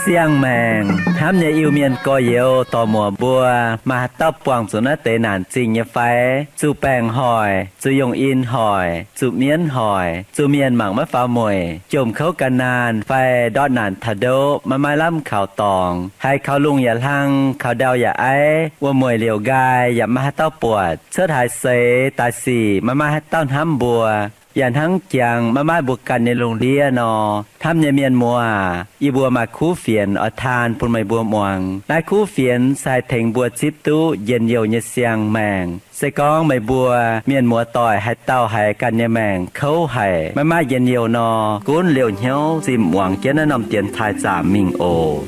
Siang-maengc hnamv nyei Iu-Mienh gorx-youz dorc-muoc mbuo, maaih haaix dauh buangh zuqc naaiv deix naanc zingh nyei fai? Zuqc baengc hoic, zuqc yungh in hoic, zuqc mienv hoic, zuqc mienh mangc maiv faaux mueic, jomc kouv gan naanh fai ndortv naanc taux ndoqv maiv maaih lamh kaux dorngx, haiz kaux lungh yaac hlang, kaux ndau yaac aiv, wuom-mueic liouc nqaai yaac maiv maaih haaix dauh buatc, cuotv haaix seix daaih sic maiv maaih haaix dauh hnamv mbuo, yaac hnangv jangx maiv maaih mbuo ganh nyei lungh ndiev nor, hnamv nyei mienh muoz, yie mbuo maaih kuv fienx oix taan bun meih mbuo muangx. Naaiv kuv fienx se haih tengx mbuo zipv duqv njien-youh nyei siang-maengc. Se gorngv meih mbuo mienh muoz-doic haaix dauh haiz ganh nyei maengc kouv haic, maiv maaih njien-youh nor, gunv liouh hnyouv zinh muangx jienv naaiv norm dienx taaih zaamc mingh oc.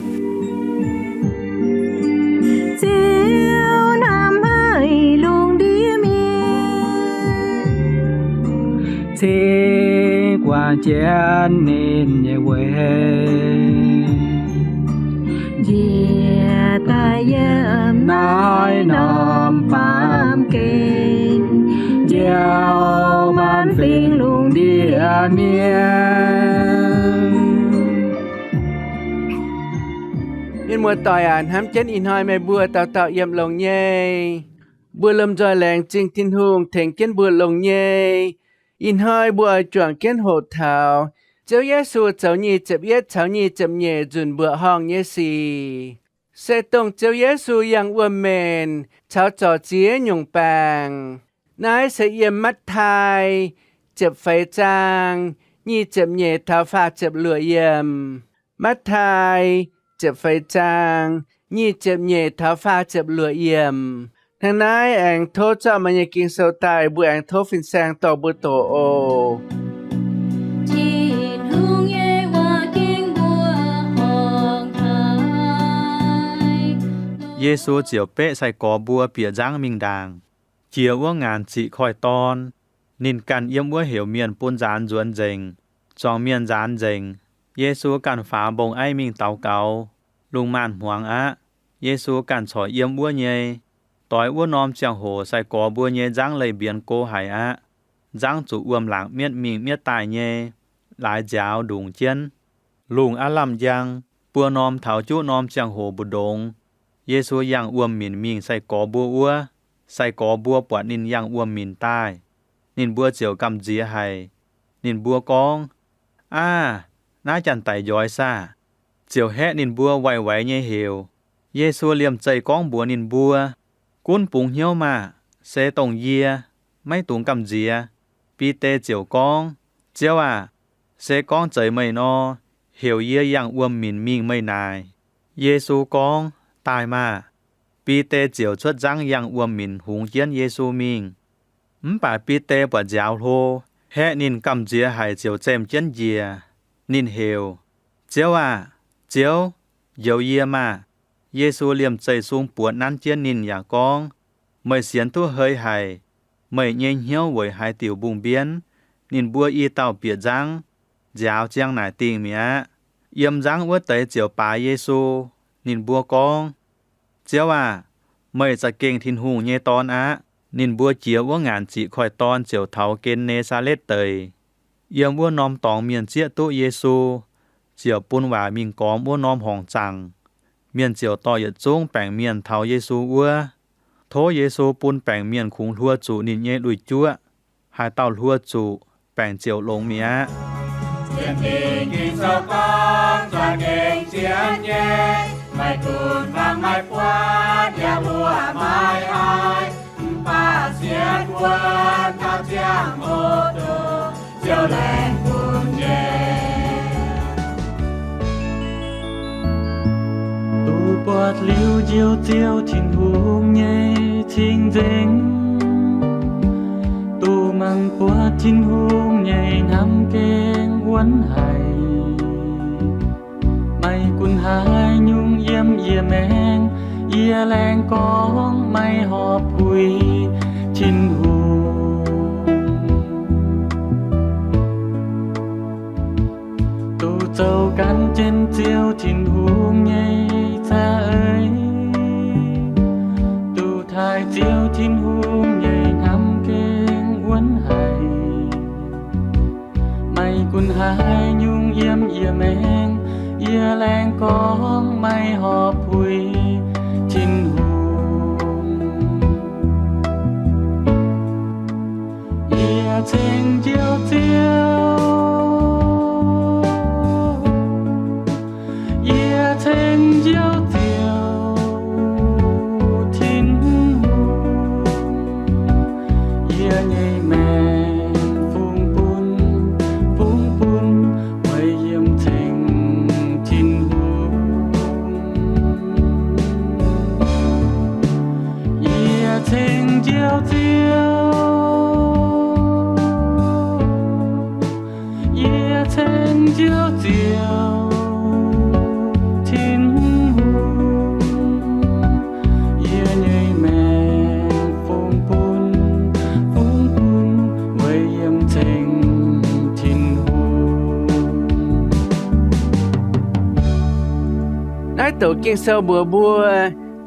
Ziouv hnamv haic lungh ndiev mienh, cingx guangc jienv ninh nyei weic, njiec daaih yiem naaiv norm baamh gen, njoux maanc fingx lungh ndiev mienh. Mienh muoz-doic aac, hnamv jienv ih hnoi meih mbuo dauh dauh yiem longx nyei. Mbuo lomh nzoih laengz zingh Tin-Hungh tengx jienv mbuo longx nyei. Ih hnoi mbuo oix juangc jienv hoqc taux Ziouv Yesu zoux nyic ziepc yietv caux nyic ziepc nyeic nzunc mbuoqc horngh nyei sic, se dongh Ziouv Yesu yangh wuom-menc caux zorc ziex nyungc baengc. Naaiv se yiem Matv^taai ziepc feix zaang nyic ziepc nyeic taux faah ziepc luoqc yiemc. Matv^taai ziepc feix zaang nyic ziepc nyeic taux faah ziepc luoqc yiemc. Hnangv naaiv aengx tov zorqv meih nyei Ging-Sou daaih, mbuo aengx tov fin-saeng dorh mbuo doqc oc. Tin-Hungh nyei waac ging mbuo horngh haic. Yesu ziouc beqv sai-gorx mbuo bieqc nzangv mingh ndaangc, jiex wuov ngaanc ziqc koiv-dorn. Ninh ganh yiem wuov heuc mienh bun nzaanx nzuonx nzengc. Zuangx mienh nzaanx nzengc, Yesu ganh faaux mbong-aiv mingh daux gaux. Lungh maanz-hmuangx aqv. Yesu ganh corc yiem wuov nyei. Doix wuov norm ziangh hoc sai-gorx mbuo nyei nzangv leih mbienx go haic aqv. Nzangv zuqc wuom-laangc mietv mingh mietv daaih nyei, laaix nziaaux ndongc jienv. Lungh aav lamh njang, buo norm taux juqv norm ziangh hoc mbu'ndongx, Yesu yangh wuom-minc mingh sai-gorx mbuo wuov. Sai-gorx mbuo buatc ninh yangh wuom-minc daaih, ninh mbuo ziouc gamh nziex haic. Ninh mbuo gorngv, Aav, naaiv janx-daic njoix saah? Ziouc haeqv ninh mbuo waix-waix nyei heuc. Yesu liemh zeih gorngv mbuox ninh mbuo, Gunv bungx hnyouv maah! Se dongh yie. Maiv dungx gamh nziex. Bide ziouc gorngv, Ziouv aah! Se gorngv zeiz meih nor, heuc yie yangh wuom-minc mingh meih naaic. Yesu gorngv, Daaih maah! Bide ziouc cuotv nzangv yangh wuom-minc hungx jienv Yesu mingh. Mv baac Bide buatc nziaaux hlo, haeqv ninh gamh nziex haic ziouc zemh jienv njiec. Ninh heuc, Ziouv aah! Ziouv, njoux yie maah! Yesu liemh zeih sung buoz nanv jienv ninh yaac gorngv, Meih sienx duqv hei haic. Meih nyei hnyouv weic haaix diuc mbungh mbienv? Ninh mbuo i dauh bieqc nzangv, nziaaux ziang naaic dingh mi'aqv. Yiem nzangv wuov deix ziouc baaix Yesu. Ninh mbuo gorngv, Ziouv aah! Meih za'gengh Tin-Hungh nyei Dorn aqv. Ninh mbuo jiex wuov ngaanc ziqc koiv-dorn ziouc taux Gen^ne^saa^letv Deic. Yiem wuov norm dorngx mienh zieqv duqv Yesu, ziouc bun waac mingh gormx wuov norm horngc zaangc. Mienh ziouc dorh yietc zungv baengc mienh taux Yesu wuov, tov Yesu bun baengc mienh kungx hluo zuqc ninh nyei lui-juoqv. Haaix dauh hluo zuqc, baengc ziouc longx mi'aqv. Za'gengh zien nyei, maiv gunv mangc maiv buatc yaac hluoqc maiv haih, mv baac sienx wuonx taux ziangh hoc dongh Ziouv laengz bun nyei. Duqv buatc liuz Njoux Ziouv Tin-Hungh nyei cing-nzengc, duqv mangc buatc Tin-Hungh nyei hnamv gengh wuonv haic. Maiv gunv haaix nyungc yiem yie maengc, yie laengz gorngv maiv horpc puix Tin-Hungh. Duqv zoux gan jienv Ziouv Tin-Hungh Yie laengz gorngv maiv horpc puix Tin-Hungh. Yie ceng Njoux Ziouv, yie ceng Njoux Ziouv Tin-Hungh. Yie nyei maengc fungx bun, fungx bun, weic yiem ceng Tin-Hungh. Yie ceng Njoux Ziouv, yie ceng Njoux Ziouv Tin-Hungh. Yie nyei maengc fungx bun, fungx bun, weic yiem ceng Tin-Hungh. Naaiv douc Ging-Sou mbuox mbuo,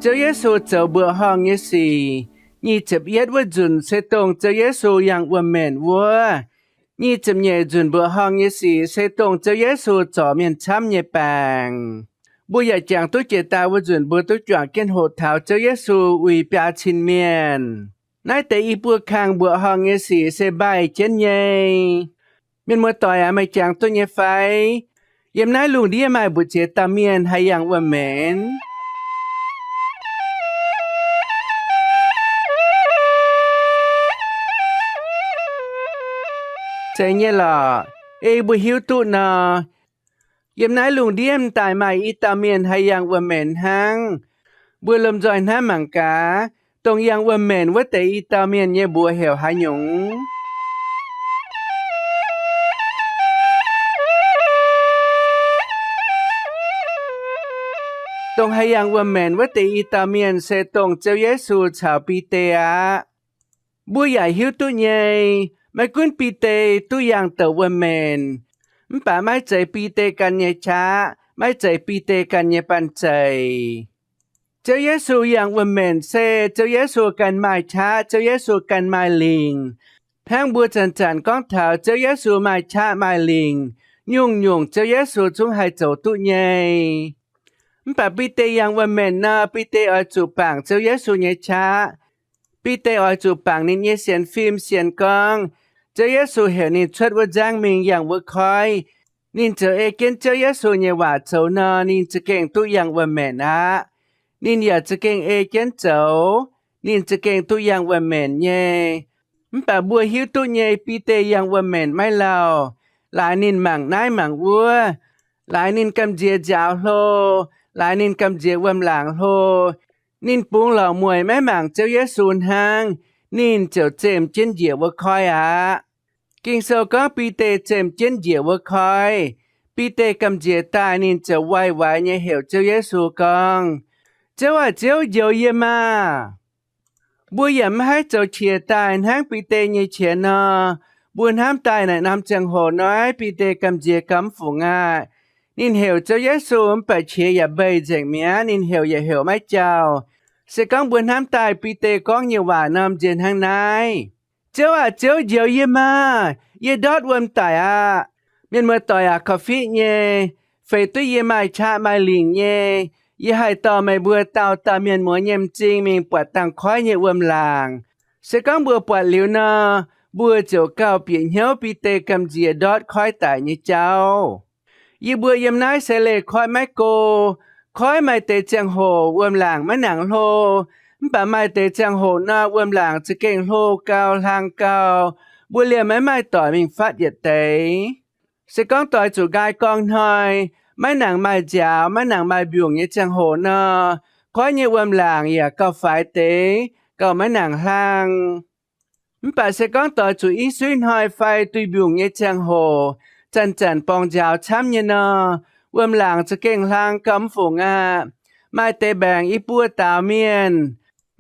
Ziouv Yesu zoux mbuoqc horngh nyei sic, nyic ziepc yietv wuov nzunc se dongh Ziouv Yesu yangh wuom-maenc wuov. Nyic ziepc nyeic nzunc mbuoqc horngh nyei sic se dongh Ziouv Yesu zorc mienh camv nyei baengc. Mbuo yaac jangx duqv jiex daaih wuov nzunc mbuo duqv juangc jienv hoqc taux Ziouv Yesu uix biaa cin mienh. Naaiv deix i buo kang mbuoqc horngh nyei sic se mbaih jienv nyei. Mienh muoz-doic aac, meih jangx duqv nyei fai? Yiem naaiv lungh ndiev maaih mbu'ziex dauh mienh haih yangh wuom-maenc? Zeiz nyei lorqc. Ei mbuo hiuv duqv nor, yiem naaiv lungh ndiev m'daaih maaih i dauh mienh haih yangh wuom-maenc hnangv. Mbuo lomh nzoih hnamv mangc gaax, dongh yangh wuom-maenc wuov deix i dauh mienh nyei mbuox heuc haaix nyungc? Dongh haih yangh wuom-maenc wuov deix i dauh mienh se dongh Ziouv Yesu caux Bide aqv. Mbuo yaac hiuv duqv nyei, maiv gunv Bide duqv yangh douc wuom-maenc, mv baac maiv zeiz Bide ganh nyei qaqv, maiv zeiz Bide ganh nyei banh zeic. Ziouv Yesu yangh wuom-maenc se Ziouv Yesu ganh maaih qaqv, Ziouv Yesu ganh maaih lingc. Hnangv mbuo zanc-zanc gorngv taux Ziouv Yesu maaih qaqv maaih lingc, nyungc-nyungc Ziouv Yesu zungv haih zoux duqv nyei. Mv baac Bide yangh wuom-maenc nor, Bide oix zuqc bangc Ziouv Yesu nyei qaqv. Bide oix zuqc bangc ninh nyei sienx fim sienx gorngv, Ziouv Yesu heuc ninh cuotv wuov nzangv mingh yangh wuov koiv, ninh ziouc ei jienv Ziouv Yesu nyei waac zoux nor, ninh za'gengh duqv yangh wuom-maenc aqv. Ninh yaac za'gengh ei jienv zoux, ninh za'gengh duqv yangh wuom-maenc nyei. Mv baac mbuo hiuv duqv nyei, Bide yangh wuom-maenc maiv lauh. Laaix ninh mangc naaiv mangc wuov, laaix ninh gamh nziex nziaaux hlo, laaix ninh gamh nziex wuom-laangc hlo, ninh bungx lorqc mueic maiv mangc Ziouv Yesu hnangv, ninh ziouc zemh jienv njiec wuov koiv aqv. Ging-Sou gorngv Bide zemh jienv njiec wuov koiv. Bide gamh nziex daaih, ninh ziouc wai-waix nyei heuc Ziouv Yesu gorngv, Ziouv aah! Ziouv, njoux yie maah! Mbuo yaac maiv haih zoux qiex daaih hnangv Bide nyei qiex nor. Mbuo hnamv daaih naaic norm ziangh hoc nor, Bide gamh nziex gauh mv fungc aqv. Ninh heuc Ziouv Yesu mv baac qiex yaac mbeic nzengc mi'aqv, ninh heuc yaac heuc maiv jauh. Se gorngv mbuo hnamv daaih Bide gorngv nyei waac norm nziex hnangv naaiv, Ziouv aah! Ziouv, njoux yie maah! Yie ndortv wuom daic aqv. Mienh muoz-doic aac, korv-fiqv nyei, feix duqv yie maaih qaqv maaih lingc nyei, yie haih dorh meih mbuo dauh dauh mienh muoz nyei m'zing mingh buatc dangh koiv nyei wuom-laangc. Se gorngv mbuo buatc liuz nor, mbuo ziouc gauh bieqc hnyouv Bide gamh nziex ndortv koiv daic nyei jauv. Yie mbuo yiem naaiv se leih koiv maiv go. Koiv maaih deix ziangh hoc wuom-laangc maiv nangc hlo, mv baac maaih deix ziangh hoc nor, wuom-laangc za'gengh hlo gau, hlang gau, mbuo liemh maiv maaih doic mingh fatv yietc deix. Se gorngv doix zuqc nqaai gorngv hnoi, maiv nangc maaih nziaaux, maiv nangc maaih mbiungc nyei ziangh hoc nor, koiv nyei wuom-laangc yaac gauh faix deix, gauh maiv nangc hlang. Mv baac se gorngv doix zuqc i suiv hnoi fai duih mbiungc nyei ziangh hoc, zanc-zanc borngz nziaaux camv nyei nor, wuom-laangc za'gengh hlang gauh mv fungc aqv. Maaih deix mbaengc i buo daaux mienh,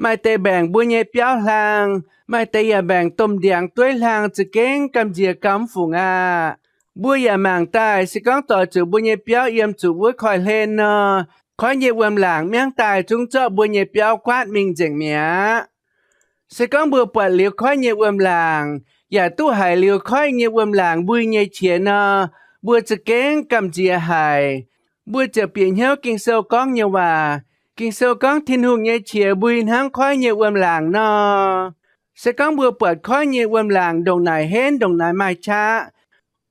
maaih deix mbaengc mbuo nyei biauv hlang, maaih deix yaac mbaengc domh ndiangx dueiv hlang, za'gengh gamh nziex gauh mv fungc aqv. Mbuo yaac mangc daaih, se gorngv doix zuqc mbuo nyei biauv yiem zuqc wuov koiv-hlen nor, koiv nyei wuom-laangc miangv daaih zungv zorqv mbuo nyei biauv guaatv mingh nzengc mi'aqv. Se gorngv mbuo buatc liuz koiv nyei wuom-laangc, yaac duqv haiz liuz koiv nyei wuom-laangc mbui nyei qiex nor, mbuo za'gengh gamh nziex haic. mbuo ziouc bieqc hnyouv Ging-Sou gorngv nyei waac. Ging-Sou gorngv Tin-Hungh nyei qiex mbui hnangv koiv nyei wuom-laangc nor. Se gorngv mbuo buatc koiv nyei wuom-laangc ndongc naaic henv ndongc naaic maaih qaqv,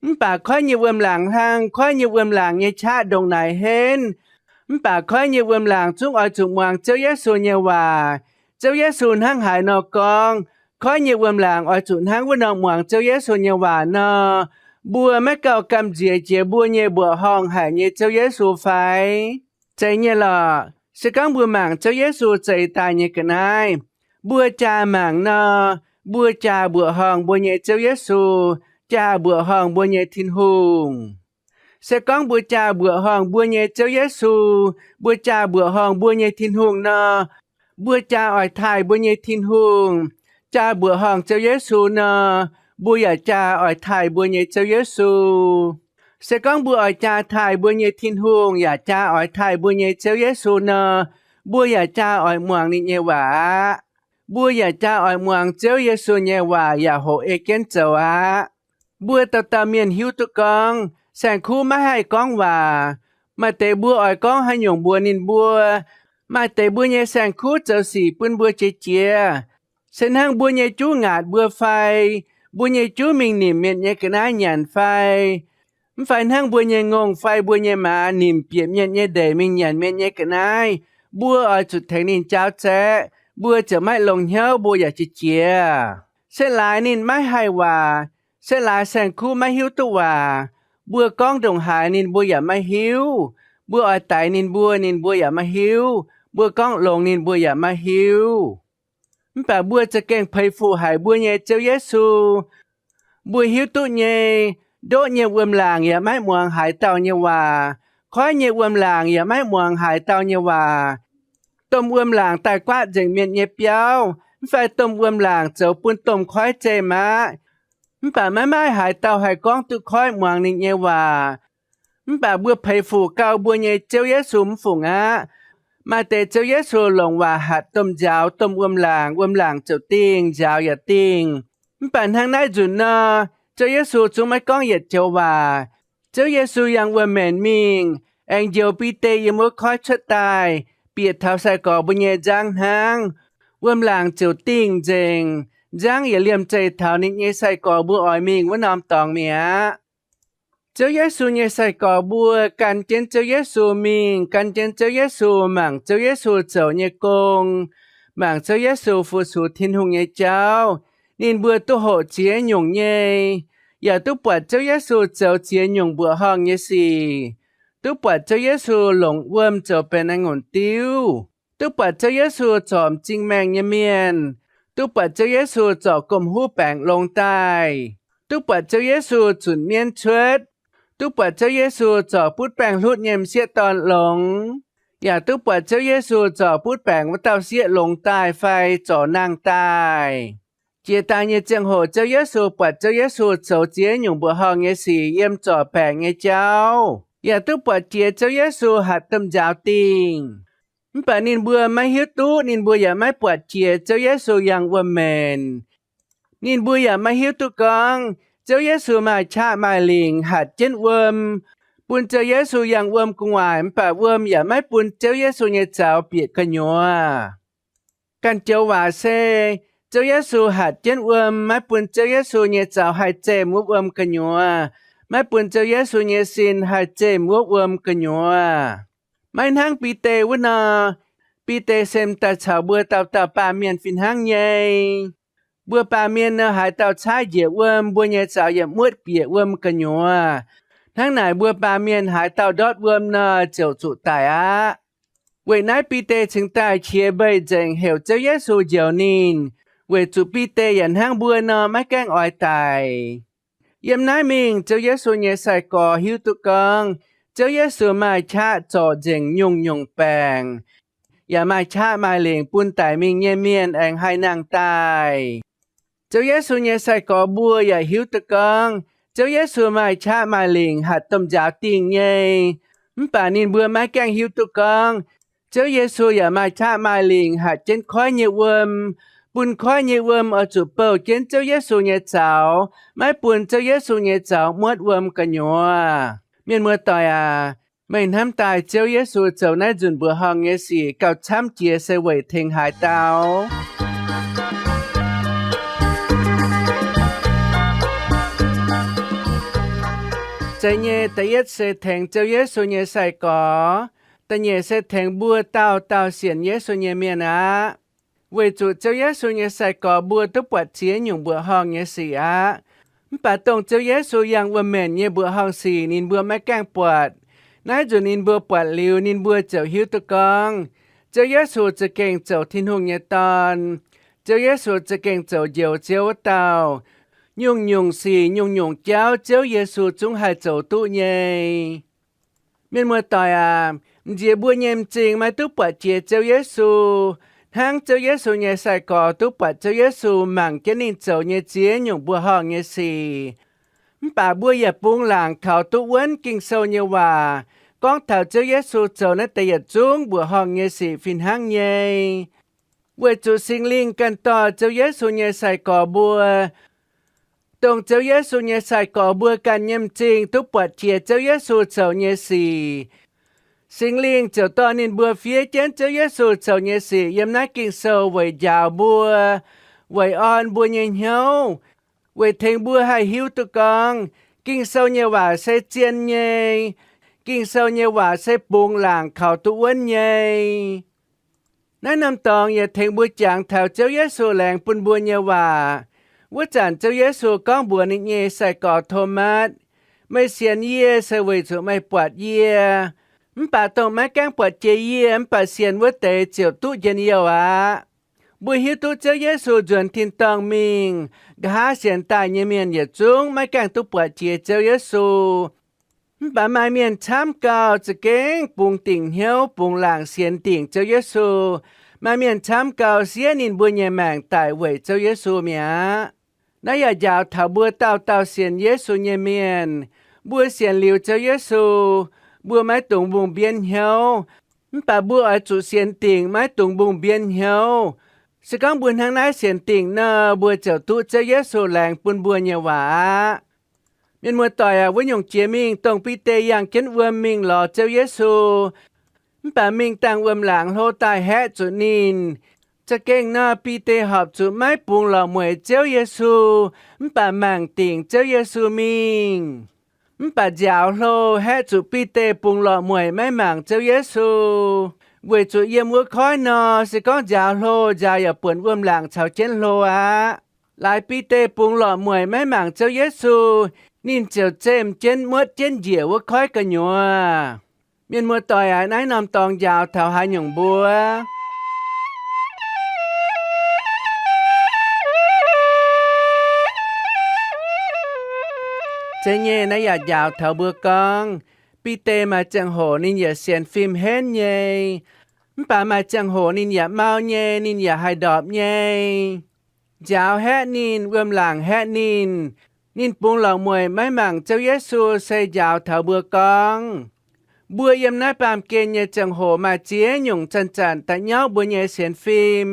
mv baac koiv nyei wuom-laangc hlang, koiv nyei wuom-laangc nyei qaqv ndongc naaic henv, mv baac koiv nyei wuom-laangc zungv oix zuqc muangx Ziouv Yesu nyei waac. Ziouv Yesu hnangv haaix nor gorngv, koiv nyei wuom-laangc oix zuqc hnangv wuov nor muangx Ziouv Yesu nyei waac nor, mbuo maiv gauh gamh nziex jiex mbuo nyei mbuoqc horngh haic nyei Ziouv Yesu fai? Zeiz nyei lorqc. Se gorngv mbuo mangc Ziouv Yesu zeix daaih nyei ga'naaiv, mbuo jaa mangc nor, mbuo jaa mbuoqc horngh mbuo nyei Ziouv Yesu, jaa mbuoqc horngh mbuo nyei Tin-Hungh. Se gorngv mbuo jaa mbuoqc horngh mbuo nyei Ziouv Yesu, mbuo jaa mbuoqc horngh mbuo nyei Tin-Hungh nor, mbuo jaa oix taaih mbuo nyei Tin-Hungh. Jaa mbuoqc horngh Ziouv Yesu nor, mbuo yaac jaa oix taaih mbuo nyei Ziouv Yesu. Se gorngv mbuo oix jaa taaih mbuo nyei Tin-Hungh yaac jaa oix taaih mbuo nyei Ziouv Yesu nor, mbuo yaac jaa oix muangx ninh nyei waac aqv. Mbuo yaac jaa oix muangx Ziouv Yesu nyei waac yaac hoqc ei jienv zoux aqv. Mbuo dauh dauh mienh hiuv duqv gorngv saeng-kuv maiv haih gorngv waac. Maaih deix mbuo oix gorngv haaix nyungc mbuox ninh mbuo. Maaih deix mbuo nyei saeng-kuv zoux sic bun mbuo jiex jiez. Se hnangv mbuo nyei juv ngaatc mbuo fai, mbuo nyei juv mingh nimc mienh nyei ga'naaiv nyanc fai, mv fai hnangv mbuo nyei ngongh fai mbuo nyei maaz nimc bieqc mienh nyei ndeic mingh nyanc mienh nyei ga'naaiv, mbuo oix zuqc tengx ninh jaauv zaeqv, mbuo ziouc maiv longx hnyouv, mbuo yaac jiex jiez. Se laaix ninh maiv haih waac, se laaix saeng-kuv maiv hiuv duqv waac, mbuo gorngv ndongc haaix ninh mbuo yaac maiv hiuv. Mbuo oix daix ninh mbuo, ninh mbuo yaac maiv hiuv. Mbuo gorngv longx ninh mbuo yaac maiv hiuv. Mv baac mbuo za'gengh peix fuc haic mbuo nyei Ziouv Yesu. Mbuo hiuv duqv nyei, ndoqv nyei wuom-laangc yaac maiv muangx haaix dauh nyei waac. Koiv nyei wuom-laangc yaac maiv muangx haaix dauh nyei waac. Domh wuom-laangc daaih guaatv nzengc mienh nyei biauv, mv fai domh wuom-laangc zoux bun domh koiv zeih maaqv. Mv baac maiv maaih haaix dauh haih gorngv duqv koiv muangx ninh nyei waac. Mv baac mbuo peix fuc gauh mbuo nyei Ziouv Yesu mv fungc aqv. Maaih deix Ziouv Yesu longc waac hatc domh nziaaux, domh wuom-laangc, wuom-laangc ziouc dingh, nziaaux yaac dingh. Mv baac hnangv naaiv nzunc nor, Ziouv Yesu zungv maiv gorngv yietc joux waac. Ziouv Yesu yangh wuom-maenx mingh, aengx njoux Bide yiem wuov koiv cuotv daaih, bieqc taux sai-gorx mbuo nyei nzangv hnangv. Wuom-laangc ziouc dingh nzengc, nzangv yietc liemh zeih taux ninh nyei sai-gorx mbuo oix mingh wuov norm dorngx mi'aqv. Ziouv Yesu nyei sai-gorx mbuo gan jienv Ziouv Yesu mingh, gan jienv Ziouv Yesu, mangc Ziouv Yesu zoux nyei gong, mangc Ziouv Yesu fu-sux Tin-Hungh nyei jauv. Ninh mbuo duqv hoqc ziex nyungc nyei, yaac duqv buatc Ziouv Yesu zoux ziex nyungc mbuoqc horngh nyei sic, duqv buatc Ziouv Yesu longc wuom zoux benx naaiv ngongc diuv, duqv buatc Ziouv Yesu zorc m'zing maengh nyei mienh, duqv buatc Ziouv Yesu zorc gomh huv baengc longx daaih, duqv buatc Ziouv Yesu zunc mienv cuotv, duqv buatc Ziouv Yesu zorc butv baengh hlutv nyei m'sieqv dorn longx, yaac duqv buatc Ziouv Yesu zorc butv baengc wuov dauh sieqv longx daaih fai zorc nangh daaih. Jiex daaih nyei ziangh hoc Ziouv Yesu buatc Ziouv Yesu zoux ziex nyungc mbuoqc horngh nyei sic yiem zorc baengc nyei jauv, yaac duqv buatc jiex Ziouv Yesu hatc domh nziaaux dingh. Mv baac ninh mbuo maiv hiuv duqv, ninh mbuo yaac maiv buatc jiex Ziouv Yesu yangh wuom-maenx. Ninh mbuo yaac maiv hiuv duqv gorngv Ziouv Yesu maaih qaqv maaih lingc hatc jienv wuom, bun Ziouv Yesu yangh wuom gu'nguaaic, mv baac wuom yaac maiv bun Ziouv Yesu nyei zaux bieqc gu'nyuoz. Ganh joux waac se, Ziouv Yesu hatc jienv wuom maiv bun Ziouv Yesu nyei zaux haih zemh wuov wuom gu'nyuoz, maiv bun Ziouv Yesu nyei sin haih zemh wuov wuom gu'nyuoz. Maiv hnangv Bide wuov nor, Bide se m'daaih caux mbuo dauh dauh baamh mienh fih hnangv nyei. Mbuo baamh mienh nor, haaix dauh caaiv njiec wuom, mbuo nyei zaux yietc muotv bieqc wuom gu'nyuoz. Hnangv naaic mbuo baamh mienh haaix dauh ndortv wuom nor, ziouc zuqc daic aqv. Weic naaiv Bide cingx daaih qiex mbeic nzengc heuc Ziouv Yesu njoux ninh, weic zuqc Bide yaac hnangv mbuo nor maiv gaengh oix daic. Yiem naaiv mingh Ziouv Yesu nyei sai-gorx hiuv duqv gorngv Ziouv Yesu maaih qaqv zorc nzengc nyungc-nyungc baengc, yaac maaih qaqv maaih lingc bun daic mingh nyei mienh aengx haih nangh daaih. Ziouv Yesu nyei sai-gorx mbuo yaac hiuv duqv gorngv Ziouv Yesu maaih qaqv maaih lingc hatc domh nziaaux dingh nyei. Mv baac ninh mbuo maiv gaengh hiuv duqv gorngv Ziouv Yesu yaac maaih qaqv maaih lingc hatc jienv koiv nyei wuom, bun koiv nyei wuom oix zuqc bouh jienv Ziouv Yesu nyei zaux, maiv bun Ziouv Yesu nyei zaux muotv wuom gu'nyuoz. Mienh muoz-doic aac, Meih hnamv daaih Ziouv Yesu zoux naaiv nzunc mbuoqc horngh nyei sic gauh camv jiex se weic tengx haaix dauh? Zeiz nyei, da'yietv se tengx Ziouv Yesu nyei sai-gorx. Da'nyeic se tengx mbuo dauh dauh sienx Yesu nyei mienh aqv. Weic zuqc Ziouv Yesu nyei sai-gorx mbuo duqv buatc ziex nyungc mbuoqc horngh nyei sic aqv. Mv baac dongh Ziouv Yesu yangh wuom-maenc nyei mbuoqc horngh sic ninh mbuo maiv gaengh buatc. Naaiv nzunc ninh mbuo buatc liuz, ninh mbuo ziouc hiuv duqv gorngv Ziouv Yesu za'gengh zoux Tin-Hungh nyei Dorn. Ziouv Yesu za'gengh zoux Njoux Ziouv wuov dauh. Nyungc-nyungc sic, nyungc-nyungc jauv Ziouv Yesu zungv haih zoux duqv nyei. Mienh muoz-doic aac, m'nziex mbuo nyei m'zing maiv duqv buatc jiex Ziouv Yesu, hnangv Ziouv Yesu nyei sai-gorx duqv buatc Ziouv Yesu mangc jienv ninh zoux nyei ziex nyungc mbuoqc horngh nyei sic. Mv baac mbuo yaac bungx laangc kaux duqv wuonv Ging-Sou nyei waac gorngv taux Ziouv Yesu zoux naaiv deix yietc zungv mbuoqc horngh nyei sic fih hnangv nyei. Weic zuqc Singx Lingh ganh dorh Ziouv Yesu nyei sai-gorx mbuo, dongh Ziouv Yesu nyei sai-gorx mbuo ganh nyei m'zing duqv buatc jiex Ziouv Yesu zoux nyei sic. Singx Lingh ziouc dorh ninh mbuo fiev jienv Ziouv Yesu zoux nyei sic yiem naaiv Ging-Sou weic njaaux mbuo, weic orn mbuo nyei hnyouv, weic tengx mbuo haih hiuv duqv gorngv Ging-Sou nyei waac se zien nyei, Ging-Sou nyei waac se bungx laangc kaux duqv wuonv nyei. Naaiv norm dorngx yaac tengx mbuo jangx taux Ziouv Yesu laengz bun mbuo nyei waac. Wuov zanc Ziouv Yesu gorngv mbuox ninh nyei sai-gorx Tomatv, Meih sienx yie se weic zuqc meih buatc yie. Mv baac dongh maiv gaengh buatc jiex yie mv baac sienx wuov deix ziouc duqv njien-youh aqv. Mbuo hiuv duqv Ziouv Yesu nzuonx tin-dorngh mingh, nqa'haav sienx daaih nyei mienh yietc zungv maiv gaengh duqv buatc jiex Ziouv Yesu. Mv baac maaih mienh camv gau za'gengh bungx dingc hnyouv, bungx laangc sienx dingc Ziouv Yesu. Maaih mienh camv gau siev ninh mbuo nyei maengc daic weic Ziouv Yesu mi'aqv. Naaiv yaac njaaux taux mbuo dauh dauh sienx Yesu nyei mienh. Mbuo sienx liuz Ziouv Yesu, mbuo maiv dungx mbungh mbienv hnyouv. Mv baac mbuo oix zuqc sienx dingc maiv dungx mbungh mbienv hnyouv. Se gorngv mbuo hnangv naaiv sienx dingc nor, mbuo ziouc duqv Ziouv Yesu laengz bun mbuo nyei waac aqv. Mienh muoz-doic aac, wuov nyungc jiex mingh dongh Bide yangh jienv wuom mingh lorz Ziouv Yesu, mv baac mingh dangh wuom-laangc hlo daaih haeqv zuqc ninh. Za'gengh nor, Bide horpc zuqc maiv bungx lorqc mueic Ziouv Yesu, mv baac mangc dingc Ziouv Yesu mingh. Mv baac nziaaux hlo haeqv zuqc Bide bungx lorqc mueic maiv mangc Ziouv Yesu. Weic zuqc yiem wuov koiv nor, se gorngv nziaaux hlo, nziaaux yaac buonc wuom-laangc caux jienv hlo aqv. Laaix Bide bungx lorqc mueic maiv mangc Ziouv Yesu, ninh ziouc zemh jienv muotv jienv njiec wuov koiv gu'nyuoz. Mienh muoz-doic aac, naaiv norm dorngx njaaux taux haaix nyungc mbuo? Zeiz nyei, naaiv yaac njaaux taux mbuo gorngv, Bide maaih ziangh hoc ninh yaac sienx fim henv nyei. Mv baac maaih ziangh hoc ninh yaac mau nyei, ninh yaac haih ndorpc nyei. Nziaaux haeqv ninh, wuom-laangc haeqv ninh, ninh bungx lorqc mueic maiv mangc Ziouv Yesu se njaaux taux mbuo gorngv, mbuo yiem naaiv baamh gen nyei ziangh hoc maaih ziex nyungc zanc-zanc da'nyauv mbuo nyei sienx fim.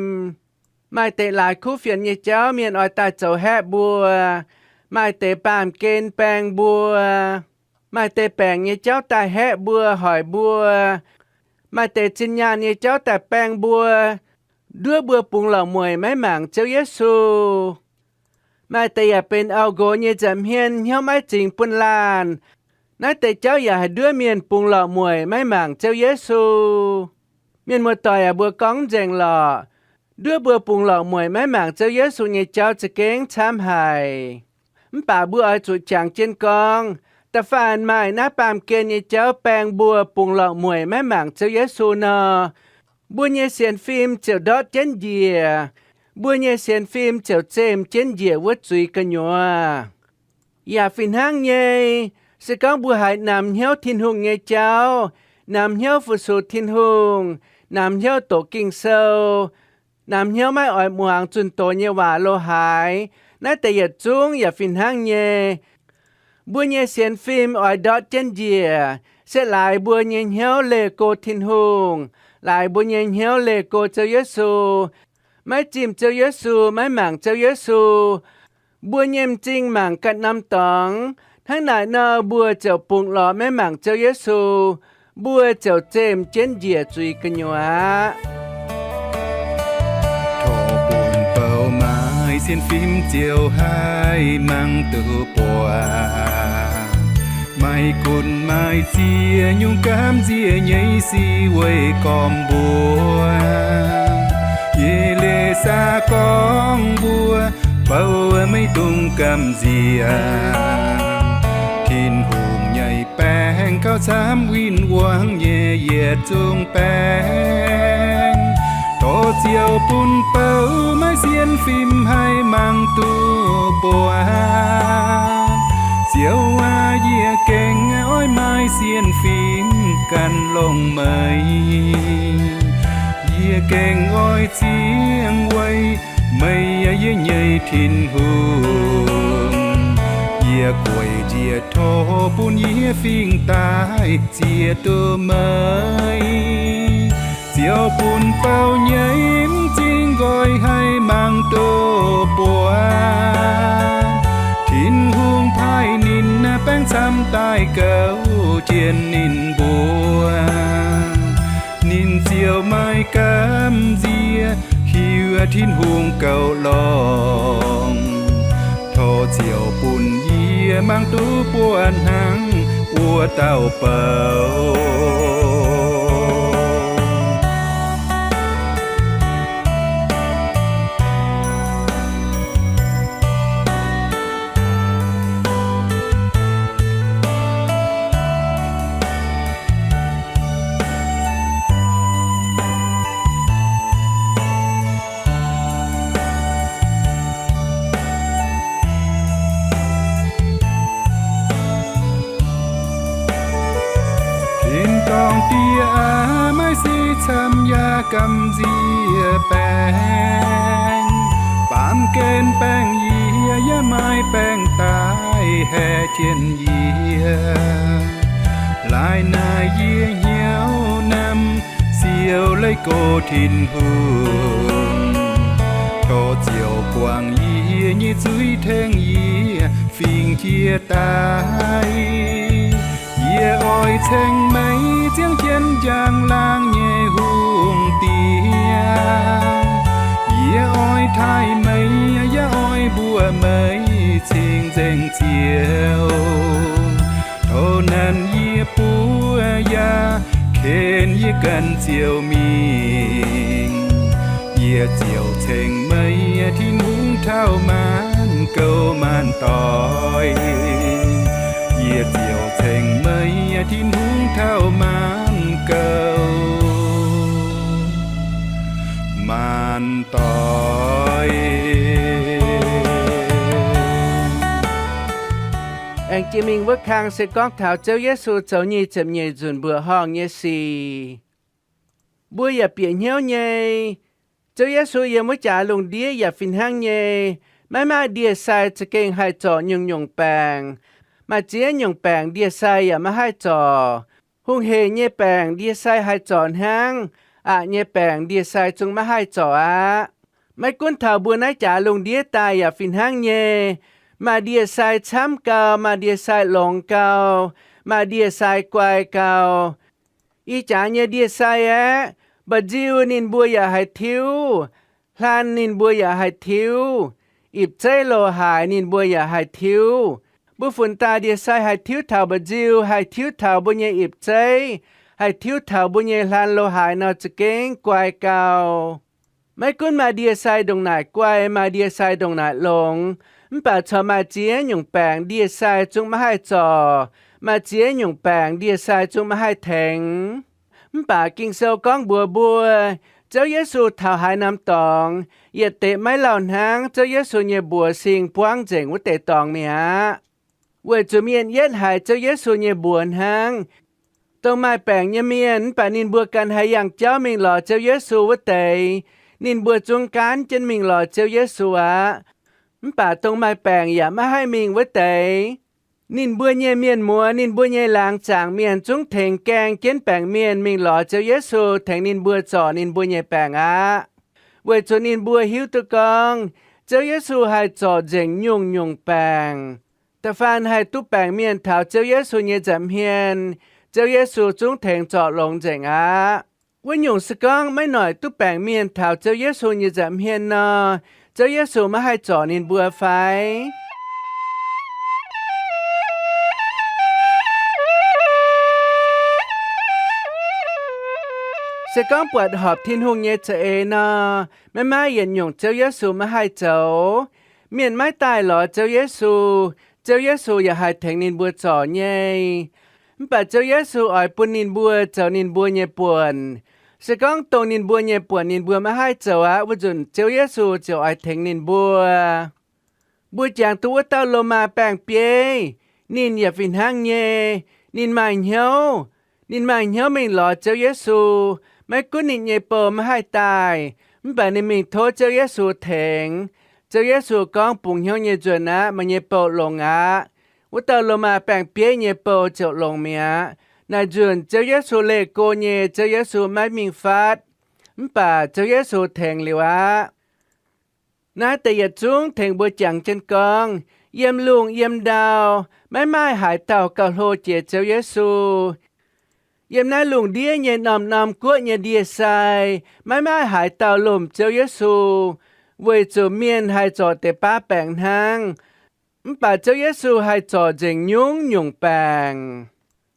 Maaih deix laaix kuv fienx nyei jauv mienh oix daaih zoux haeqv mbuo. Maaih deix baamh gen baeng mbuo. Maaih deix baengc nyei jauv daaih haeqv mbuo, hoic mbuo. Maaih deix zinh nyaanh nyei jauv daaih baeng mbuo, nduov mbuo bungx lorqc mueic maiv mangc Ziouv Yesu. Maaih deix yaac benx auv-nqox nyei nza'hmien, hnyouv maiv zingx bun laanh. Naaiv deix jauv yaac haih nduov mienh bungx lorqc mueic maiv mangc Ziouv Yesu. Mienh muoz-doic aac, mbuo gorngv nzengc lorqc, nduov mbuo bungx lorqc mueic maiv mangc Ziouv Yesu nyei jauv za'gengh camv haic. Mv baac mbuo oix zuqc jangx jienv gorngv, da'faanh maaih naaiv baamh gen nyei jauv baeng mbuo bungx lorqc mueic maiv mangc Ziouv Yesu nor, mbuo nyei sienx fim ziouc ndortv jienv njiec. Mbuo nyei sienx fim ziouc zemh jienv njiec wuov zuiz gu'nyuoz. Yaac fih hnangv nyei, se gorngv mbuo haiz namx hnyouv Tin-Hungh nyei jauv, namx hnyouv fu-sux Tin-Hungh, namx hnyouv doqc Ging-Sou, namx hnyouv maiv oix muangx zunh doz nyei waac lo haaix, naaiv deix yietc zungv yaac fih hnangv nyei. Mbuo nyei sienx fim oix ndortv jienv njiec, se laaix mbuo nyei hnyouv leih go Tin-Hungh, laaix mbuo nyei hnyouv leih go Ziouv Yesu, maiv zimh Ziouv Yesu, maiv mangc Ziouv Yesu. Mbuo nyei m'zing mangc ganh norm dorngx, hnangv naaic nor mbuo ziouc bungx lorqc maiv mangc Ziouv Yesu. mbuo ziouc zemh jienv njiec zuiz gu'nyuoz aqv. Torqv bun bou maaih sienx fim ziouc haih mangc duqv buatc. Maiv gunv maaih ziex nyungc gamh nziex nyei sic weih gormx mbuo. Yie leiz saax gorngv mbuo, bou maiv dungx gamh nziex. Tin-Hungh nyei baengc gauh camv win-wangv nyei yietc zungv baengc. Dorh ziouc bun bou maaih sienx fim haih mangc duqv buatc. Ziouv aac, yie gengh oix maaih sienx fim gan longx meih. Yie gengh oix ziangh weic meih, yie nyei Tin-Hungh. Yie gueic njiec tov bun yie fingx daaih ziex duqv meih. Ziouv bun bou nyei m'zing nqoi haih mangc duqv buatc. Tin-Hungh paaiv ninh baengc camv daaih gouv jienv ninh mbuo. Ninh ziouc maaih gamh nziex hiuv Tin-Hungh goux longx. Tov ziouc bun yie mangc duqv buonv hnangv wuov dauh bou. Tin-dorngh Die aac, maaih sic camv yaac gamh nziex baengc. Baamh gen baengh yie yaac maaih baengc daaih haeqv jienv yie. Laaix naaic yie hnyouv namx siou leiz gox Tin-Hungh. Tov ziouc guangc yie nyei zuiz tengx yie fingx jiex daaih. Yie oix ceng meih ziangh jienv njang-laangc nyei hungh diex. Yie oix taaih meih yaac oix mbuox meih cing-nzengc Ziouv. Tov nanc yie buov yaac ken yie ganh Ziouv mingh. Yie ziouc ceng meih Tin-Hungh taux maanc gouv maanc doic. Yie ziouc ceng meih Tin-Hungh taux maanc gouv maanc doic. Aengx jiex mingh wuov kang se gorngv taux Ziouv Yesu zoux nyic ziepc nyeic nzunc mbuoqc horngh nyei sic. Mbuo yaac bieqc hnyouv nyei, Ziouv Yesu yiem wuov jaax lungh ndiev yaac fih hnangv nyei. Maiv maaih ndie-sai za'gengh haih zorc nyungc-nyungc baengc. Maaih ziex nyungc baengc ndie-sai yaac maiv haih zorc. Hungh heic nyei baengc ndie-sai haih zorc hnangv, aqc nyei baengc ndie-sai zungv maiv haih zorc aqv. Maiv gunv taux mbuo naaiv jaax lungh ndiev daaih yaac fih hnangv nyei. Maaih ndie-sai camv gau, maaih ndie-sai longx gau, maaih ndie-sai guai gau. Ih jaax nyei ndie-sai aeqv, mba'nziu ninh mbuo yaac haih tiuv, hlan ninh mbuo yaac haih tiuv, ipv zeiv loz-haaix ninh mbuo yaac haih tiuv. Mbuo funx daaih ndie-sai haih tiuv taux mba'nziu, haih tiuv taux mbuo nyei ipv zeiv, haih tiuv taux mbuo nyei hlan loz-haaix nor za'gengh guai gau. Maiv gunv maaih ndie-sai ndongc naaic guai, maaih ndie-sai ndongc naaic longx, mv baac corc maaih ziex nyungc baengc ndie-sai zungv maiv haih zorc, maaih ziex nyungc baengc ndie-sai zungv maiv haih tengx. Mv baac Ging-Sou gorngv mbuox mbuo, Ziouv Yesu taux haaix norm dorngx, yietc deix maiv lauh hnangv Ziouv Yesu nyei mbuox sing buangv nzengc wuov deix dorngx mi'aqv. Weic zuqc mienh yietv haiz Ziouv Yesu nyei mbuox hnangv. Dongh maaih baengc nyei mienh mv baac ninh mbuo ganh haih yangh jauv mingh lorz Ziouv Yesu wuov deix, ninh mbuo zungv gaanv jienv mingh lorz Ziouv Yesu aqv. Mv baac dongh maaih baengc yaac maiv haih mingh wuov deix, ninh mbuo nyei mienh muoz, ninh mbuo nyei laangz zaangc mienh zungv tengx gaeng jienv baengc mienh mingh lorz Ziouv Yesu tengx ninh mbuo zorc ninh mbuo nyei baengc aqv. Weic zuqc ninh mbuo hiuv duqv gorngv Ziouv Yesu haih zorc nzengc nyungc-nyungc baengc. Da'faanh haih duqv baengc mienh taux Ziouv Yesu nyei nza'hmien, Ziouv Yesu zungv tengx zorc longx nzengc aqv. Wuov nyungc se gorngv maiv noic duqv baengc mienh taux Ziouv Yesu nyei nza'hmien nor, Ziouv Yesu maiv haih zorc ninh mbuo fai? Se gorngv buatc horpc Tin-Hungh nyei za'eix nor, maiv maaih yietc nyungc Ziouv Yesu maiv haih zoux. Mienh maiv daaih lorz Ziouv Yesu, Ziouv Yesu yaac haih tengx ninh mbuo zorc nyei. Mv baac Ziouv Yesu oix bun ninh mbuo zoux ninh mbuo nyei buonc. Se gorngv dongh ninh mbuo nyei buonc ninh mbuo maiv haih zoux aqv, wuov nzunc Ziouv Yesu ziouc oix tengx ninh mbuo. Mbuo jangx duqv wuov dauh Lomaa baeng-bieiv, ninh yaac fih hnangv nyei. Ninh maaih hnyouv, ninh maaih hnyouv mingh lorz Ziouv Yesu. Maiv gunv ninh nyei bou maiv haih daaih, mv baac ninh mingh tov Ziouv Yesu tengx. Ziouv Yesu gorngv, Bungx hnyouv nyei nzuonx aqv. Meih nyei bou longx aqv. Wuov dauh Lomaa baeng-bieiv nyei bou ziouc longx mi'aqv. Naaic nzunc Ziouv Yesu leih go nyei, Ziouv Yesu maiv mingh fatv, mv baac Ziouv Yesu tengx liuz aqv. Naaiv deix yietc zungv tengx mbuo jangx jienv gorngv, yiem lungh yiem ndau, maiv maaih haaix dauh gauh hlo jiex Ziouv Yesu. Yiem naaiv lungh ndiev nyei norm-norm guoqv nyei ndie-sai, maiv maaih haaix dauh lomh Ziouv Yesu, weic zuqc mienh haih zorc deix baav baengc hnangv. Mv baac Ziouv Yesu haih zorc nzengc nyungc-nyungc baengc,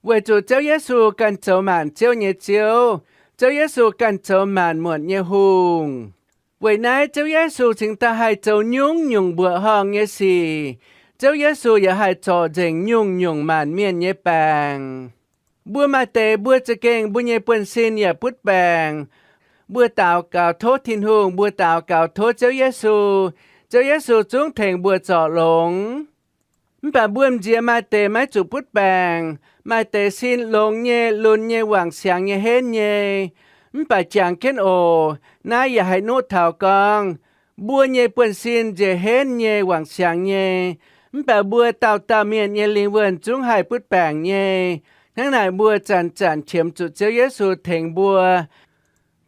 weic zuqc Ziouv Yesu ganh zoux maanc ziouv nyei Ziouv. Ziouv Yesu ganh zoux maanc muotc nyei hungh. Weic naaiv Ziouv Yesu cingx daaih haih zoux nyungc-nyungc mbuoqc horngh nyei sic. Ziouv Yesu yaac haih zorc nzengc nyungc-nyungc maanc mienh nyei baengc. Mbuo maaih deix mbuo za'gengh mbuo nyei buonv-sin yaac butv baengc. Mbuo daux gaux tov Tin-Hungh, mbuo daux gaux tov Ziouv Yesu, Ziouv Yesu zungv tengx mbuo zorc longx. Mv baac mbuo m'nziex maaih deix maiv zuqc butv baengc, maaih deix sin longx nyei, lunx nyei, wangc siangx nyei, henv nyei. Mv baac jangx jienv oc, naaiv yaac haih nuqv taux gorngv, mbuo nyei buonv-sin nziex henv nyei, wangc siangx nyei. Mv baac mbuo dauh dauh mienh nyei lingh wuonh zungv haih butv baengc nyei. Hnangv naaic mbuo zanc-zanc qiemx zuqc Ziouv Yesu tengx mbuo,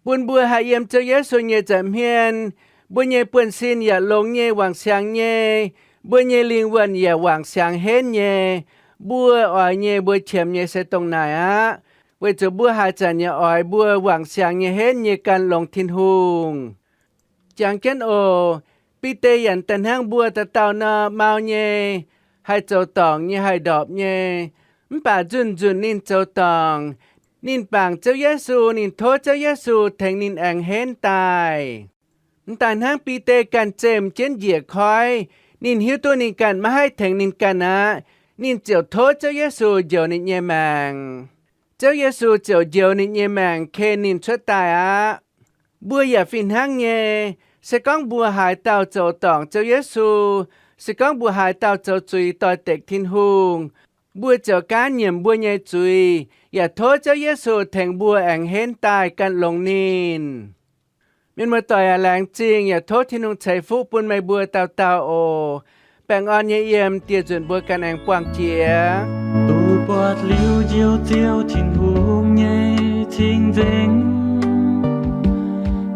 bun mbuo haih yiem Ziouv Yesu nyei nza'hmien. Mbuo nyei buonv-sin yaac longx nyei, wangc siangx nyei. Mbuo nyei lingh wuonh yaac wangc siangx henv nyei. Mbuo oix nyei, mbuo qiemx nyei se dongh naaic aqv. Weic zuqc mbuo haaix zanc yaac oix mbuo wangc siangx nyei, henv nyei, gan longx Tin-Hungh. Jangx jienv oc. Bide yaac daaih hnangv mbuo dauh dauh nor, mau nyei, haih zoux dorngc nyei, haih ndorpc nyei. Mv baac nzunc-nzunc ninh zoux dorngc, ninh bangc Ziouv Yesu, ninh tov Ziouv Yesu tengx ninh aengx henv daaih. M'daaih hnangv Bide ganh zemh jienv njiec koiv, ninh hiuv duqv ninh ganh maiv haih tengx ninh ganh aqv, ninh ziouc tov Ziouv Yesu njoux ninh nyei maengc. Ziouv Yesu ziouc njoux ninh nyei maengc ken ninh cuotv daaih aqv. Mbuo yaac fih hnangv nyei. Se gorngv mbuo haaix dauh zoux dorngc Ziouv Yesu, se gorngv mbuo haaix dauh zoux zuiz doix-dekc Tin-Hungh, mbuo ziouc gaanv nyiemc mbuo nyei zuiz, yaac tov Ziouv Yesu tengx mbuo aengx henv daaih gan longx ninh. Mienh muoz-doic aac, laengz zingh yaac tov Tin-Hungh ceix fuqv bun meih mbuo dauh dauh oc. Baengh orn nyei yiem, dieh nzunc mbuo ganh aengx buangh jiex. Duqv buatc liuz Njoux Ziouv Tin-Hungh nyei cing-nzengc,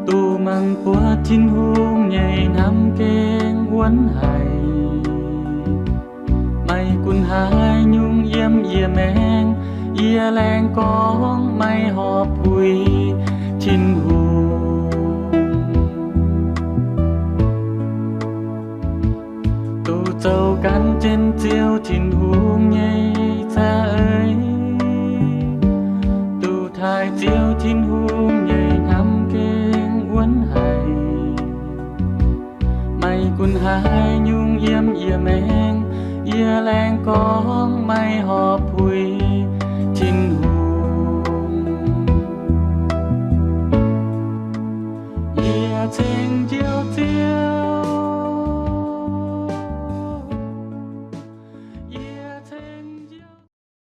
duqv mangc buatc Tin-Hungh nyei hnamv gengh wuonv haic. Maiv gunv haaix nyungc yiem yie maengc, yie laengz gorngv maiv horpc puix Tin-Hungh. Duqv zoux gan jienv Ziouv Tin-Hungh nyei za'eix, duqv taaih Ziouv Tin-Hungh nyei hnamv gengh wuonv haic. Maiv gunv haaix nyungc yiem yie maengc, yie laengz gorngv maiv horpc puix Tin-Hungh.